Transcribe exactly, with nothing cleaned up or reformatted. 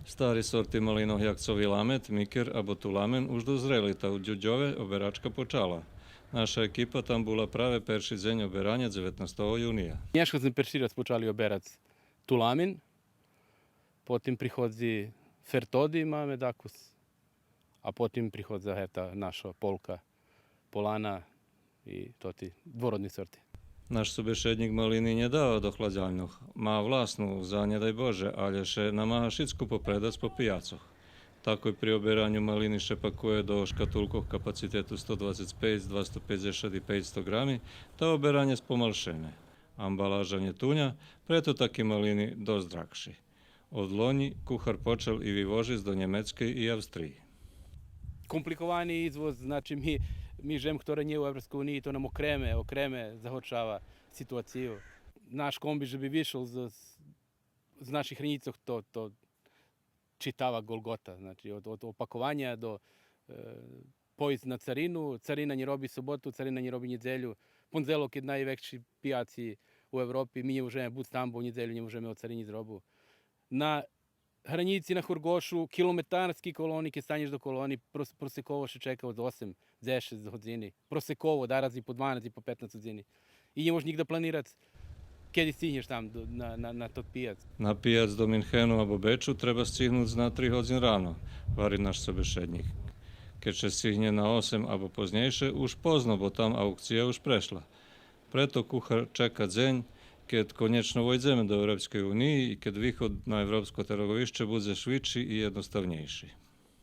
Стари сорти малинох, як цо виламет, микер або туламен, уж дозрели, та у Дюдьове оберачка почала. Наша екипа там була праве перши дзень обераня, дзеветнастого юния. Нєшка зме перши раз почали оберац туламен, потим приходзи фертоди, маме дакус, а потим приходза гета наша полка, полана и тоти двородни сорти. Наш собешеднїк малини нє дава до хладзальньох, ма власну, за нє дай Боже, алє ше намага шицку попредац по пияцох. Такой при обераню малини ше пакує до шкатулкох капацитету сто двацец пейц, двасто пейдзешат и пейцсто грами, та оберанє спомалшене. Амбалажа нє туня, прето таки малини досц драгши. Од лонї кухар почал и вивожиц до Нємецкей и Австриї. Компликовани извоз, значи, ми, ми жем хтора нє у Европскей униї, то нам окреме, окреме загорчава ситуацию. Наш комби же би вишол з, з, з наших гранїцох, то, то читава голґота, значи, од, од опакованя до, е, поїсц на царину, царина нє роби соботу, царина нє роби нєдзелю, пондзелок єден найвекши пияци у Европи, ми нє можеме буц там, бо у нєдзелю нє можеме оцаринїц робу. На гранїци на Хорґошу, километарски колони, кед станєш до колони, прос-, просеково ше чека од осем, дзешец годзини. Просеково, дараз и по дванац и по петнац годзини. И нє можеш нїґда планирац кеди сцигнєш там до, на, на, на тот пияц. На пияц до Минхену або Бечу треба сцигнуц на три годзин рано, гвари наш собешеднїк. Кед ше сцигнє на осем або познєйше, уж позно, бо там аукция уж прешла. Прето кухар чека дзень, кед конєчно войдземе до Европскей униї и кед виход на европско тарґовище будзе швидши и єдноставнєйши.